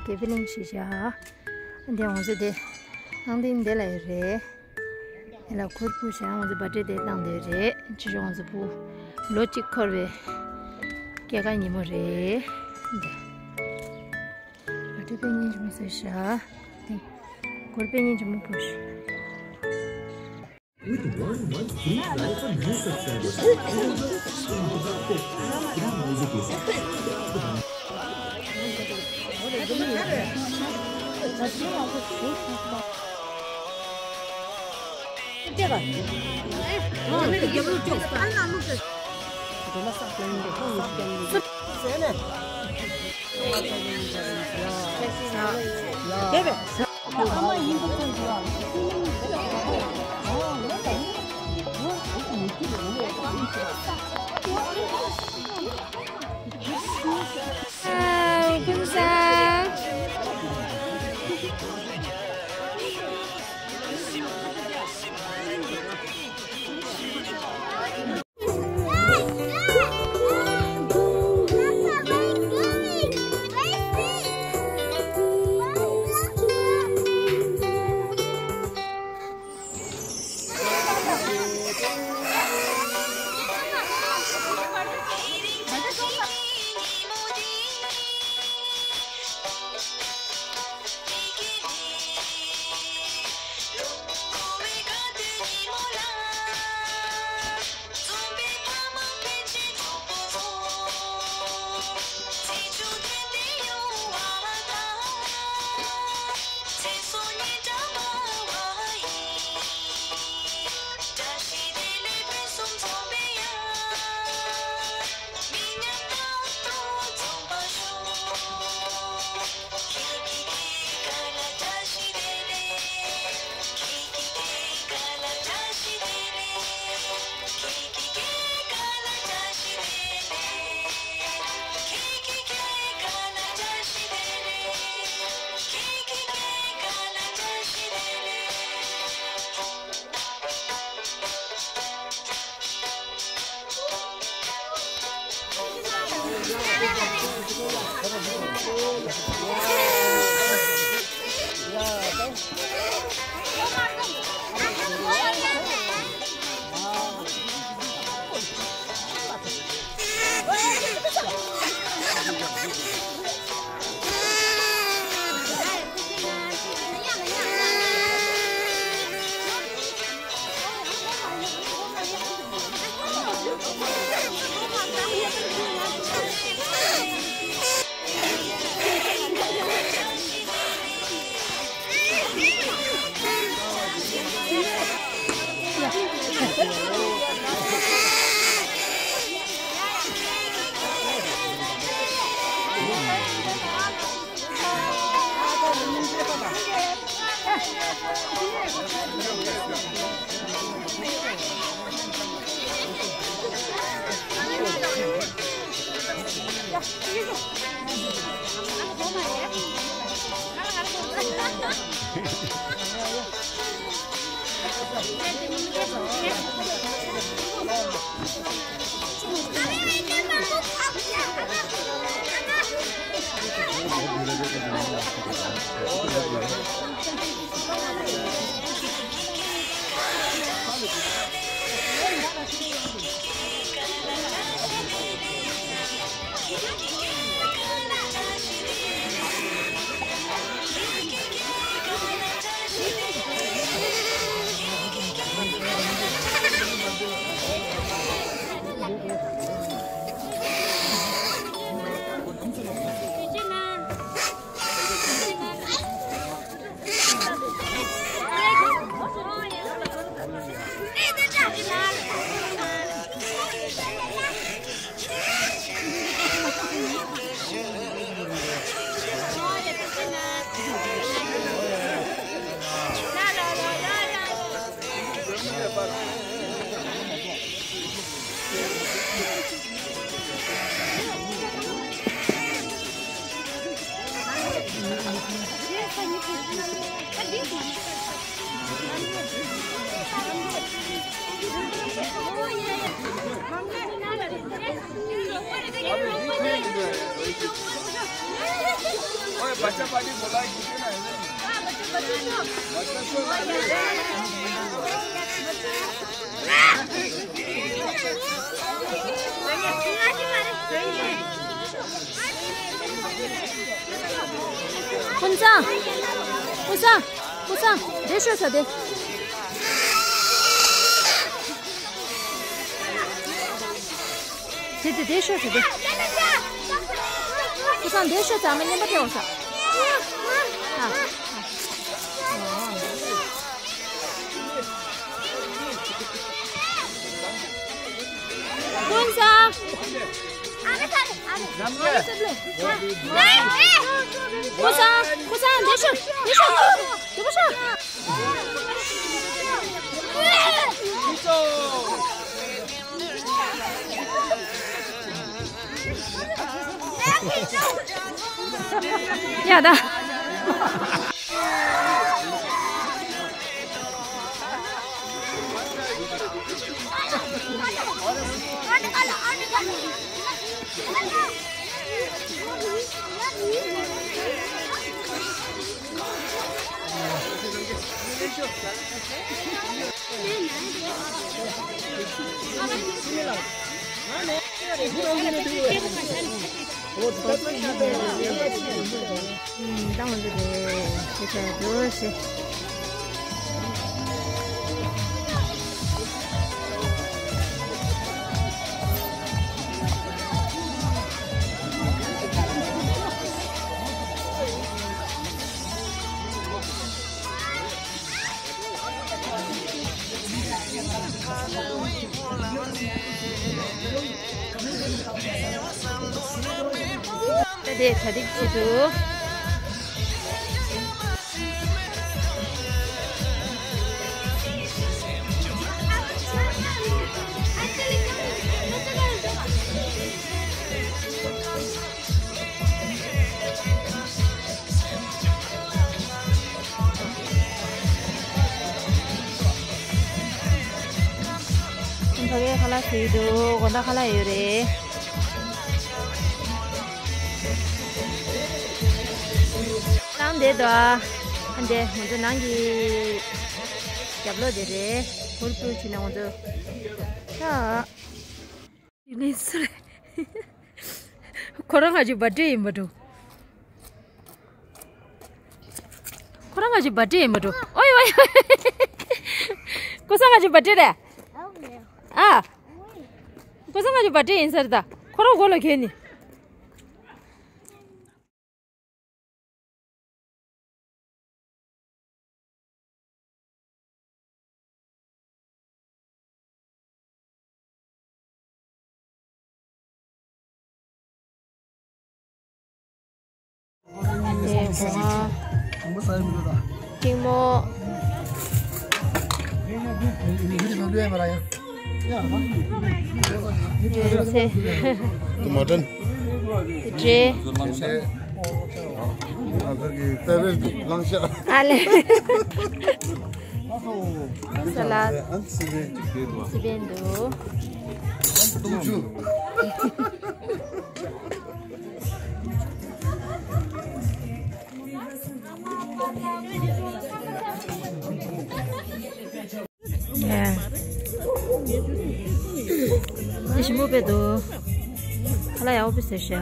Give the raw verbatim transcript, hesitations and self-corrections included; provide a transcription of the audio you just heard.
དགེ་འཕེལ་གླིང་ཞེས་བྱ། འདི་ང་ཚོ་དེ་ནང་དེ་འདི་ལ་ཡོད་རེད། དེ་ལ་གུར་ཕུབ་བྱས་ང་ཚོ་བར་ཐི་ཌེ་བཏང་བསྡད་རེད། ཕྱི་ཕྱོགས་ང་ཚོ་བུ་ལོ་གཅིག་འཁོར་བའི་སྐྱེས་སྐར་ཉིན་མོ་རེད། འདི་བར་ཐི་ཌེ་དཔེ་སྙིང་རྗེ་མོ་བཟོས་ཤག་གུར་དཔེ་སྙིང་རྗེ་མོ་ཕུབ་ཤག With one month free trial for new subscribers. Available on Instagram Music List. ཀུན་བཟང་། ཀུན་བཟང་། ཀུན་བཟང་། འདིར་ཤོག་ས་དེ། དེ་དེ་འདིར་ཤོག་ས་དེ། ཀུན་བཟང་འདིར་ཤོག་ས། མ་ཉན་པ་སྤྲད་འོང་ས། ཨ། ཀུན་བཟང་། ཀུན་བཟང་། ཀུན་བཟང་། འདིར་ཤོག་འདིར་ཤོག་འདིར་ཤོག་ཡ་ད། ད་དེ་གྲ་སྒྲིག་བྱེད་དུ། ཕ་གིའི་ཁ་ལག་ཟོས་འདུག་དགོང་དག་ཁ་ལག་ཡོད་རེད། ནང་བསྡད་འདུག་ཨ་འདྲེ་ང་ཚོ་ནང་གི་རྒྱབ་ལོགས་དེ་རེད། ཧུར་པུར་བྱས་ན་ང་ཚོ་ཤ། ཁོ་རང་ང་ཚོའི་བར་ཐི་ཌེ་ཡིན་པ་འགྲོ། ཁོ་རང་ང་ཚོའི་བར་ཐི་ཌེ་ཡིན་པ་འགྲོ། ཨོའི་ཨོའི། ཀུན་བཟང་ང་ཚོའི་བར་ཐི་ཌེ་རེད། ཨ། ཀུན་བཟང་ང་ཚོའི་བར་ཐི་ཌེ་ཡིན་ས་རེད་ད། ཁོ་རང་མགོ་ལ་གྱོན་ནི། ཨེ་ཧྥང་། ཐིང་མོ། ཡོད་ཚེ། མ་ཏྲན། ཏྲེ། ཨ་ལེ། ས་ལ། སི་པན་འདུག་ཨེ། དེ་ཞིམ་པོ་དཔེ་འདུག་ཁ་ལག་ཡག་པོ་དཔེ་བཟོས་ཤག